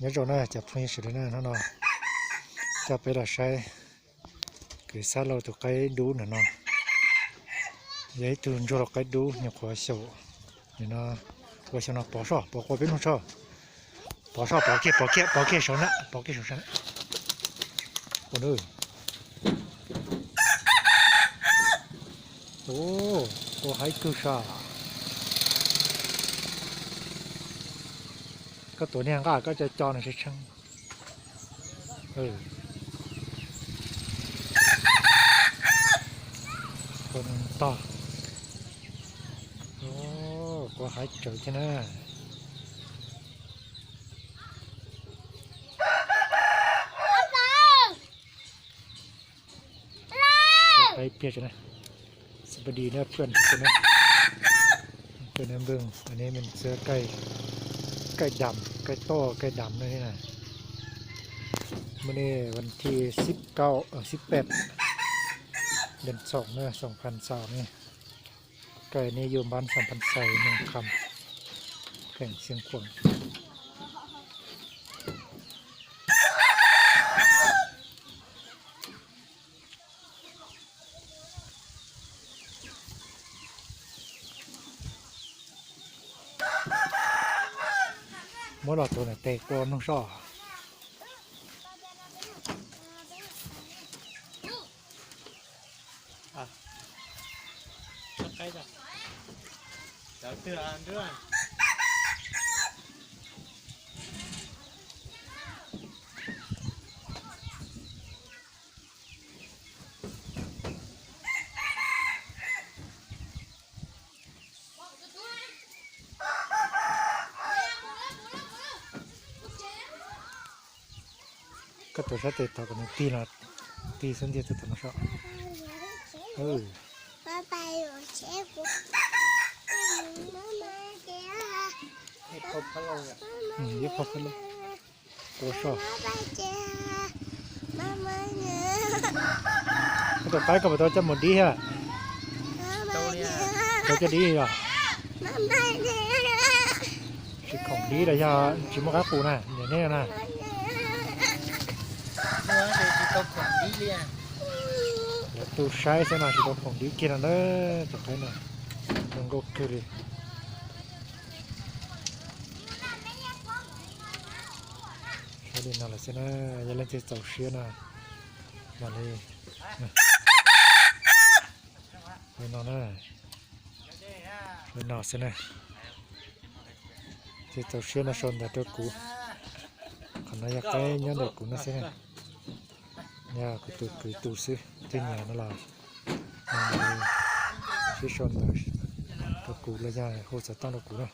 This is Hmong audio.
Nyob zoo na cov phooj ywg sawv daws na, hnub no coj peb los saib kwv Xab Lauj tus qaib dub ntawm no. Yog ib tug ntsuag lau qaib dub nyuam qhuav xyaum, nim no ua xyoo no pov soj, pov qua peb mloog soj. Pov soj, pov kiag, pov kiag, pov kiag saum na, pov kiag saum sab na. Ua na. Ua haib kawg sas. Koj tuav niag nqaj koj co co nws tshee tshee. Tog. Kuv haib tsawv thiab na. Qaib pliag na, sipadi na, pwj na, pwj na nplooj, anv me ntxwv kaij dam, kaij toj kaij dam na. Hnub no vas thib xib kaum, xib peb, ntawm xoom na, xoom phan xaum ne. Kaij ne yuav npab xoom phan xais nws kham, kheem xiab khuam. Muab los tuav ntawm tes kua mloog soj. Koj tuav sab tes tod kom nws tig los tig xwb ntiag, tuav no soj. Ib phaub phab lauj, tua soj. Koj tus qaib koj puas tau coj mus dib thiab? Tau coj dib los? Tsis khoom dib los yog tsis muaj qab qus na, niam nej na. Lawv tu saib xwb no tsis tau khoom dib kiag no na, tus qaib no zoo nkauj kawg li. Saib li no lawm xwb na, yog leej twg txaus siab no mam li no na, li no xwb na. Leej twg txaus siab no sau ntawv rau kuv. Qhov no yog qaib nyob ntawm kuv no xwb na. Yog kuv tus kwv tu xwb, twg nyiam no los sib sau ntawv rau kuv los yog hu xov tooj rau kuv na.